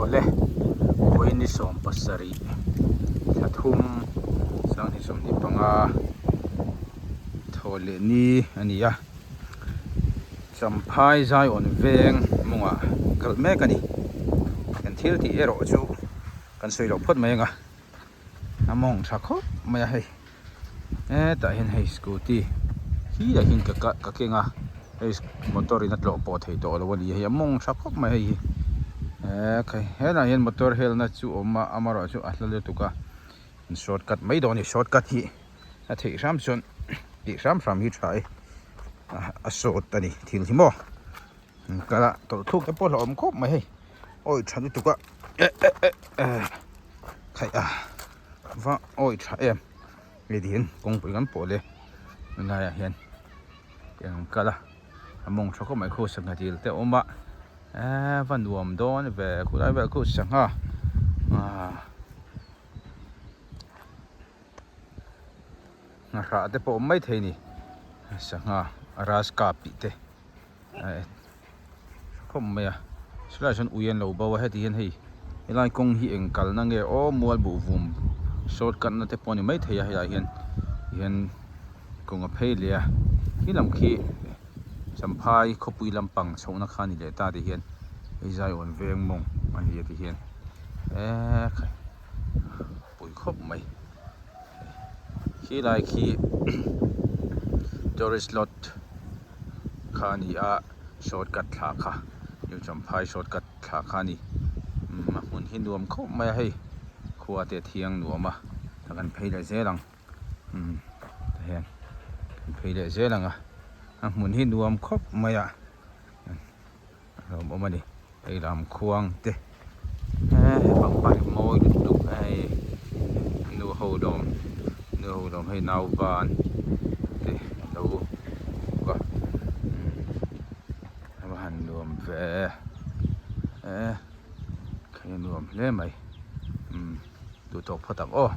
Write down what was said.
Awle, vawiin ni 70 thla thum sanghnih 25 thaw leh ni a ni a, Champhai Zion veng mawngah kal mek a ni. Kan thil tih erawh chu kan sawi loh phawt mai ang a, a mawng tha khawp mai a hei. Hetah hian hei scooty hi ah hian ka ka keng a hei motor in a tlawh pawh thei tawh lo a ni hei a mawng tha khawp mai hei hi ekhai helaiah hian motor helna chu a awm a amaherawh chu a hla lutuk a short cut mai dawn a ni short cut hi a theih hram chuan tih hram hram hi tha e a sawt a ni thil hi maw kal a tawlh thluk te pawh a hlauhawm khawp mai hei awi tha lutuk a eh eh eh khaih a. Va awi tha em hei ti hian kawngpui kan pawh le helaiah hian tiang kal a a mawng tha khawp mai khu sangha dil te a awm a eee va nuam dawn ve khulai vel khu sangha ahh nghahrah te pawh a awm maithei a ni sangha ras kap tih te. Khawp mai a chulaiah chuan ui an lo bo a heti hian hei helai kawng hi eng kalna nge aw mual buh vum short cut na te pawh a ni maithei a helaiah hian hian kawng a phei leh a khi lam khi Champhai khawpui lampang chhohna kha a ni leh ta ti hian hei Zion veng mawng a ni a ti hian eee khai pui khawp mai khilai khi tourist lot. Kha a ni a short cut thla kha new champhai short cut thla kha a ni umm a hmun hi nuam khawp mai a hei khua te a thiang nuam a ta kan phei leh zel ang umm tah hian kan phei leh zel ang a a hmun hi nuam khawp mai a a hlawmawm a ni. Hei lam khuang te he pangpar hi mawi lutuk a hei nu ho lawm nu ho lawm hei nauban te a lo bawk a a va han nuam ve e khai a nuam hle mai umm duhtawk phawt ang aw.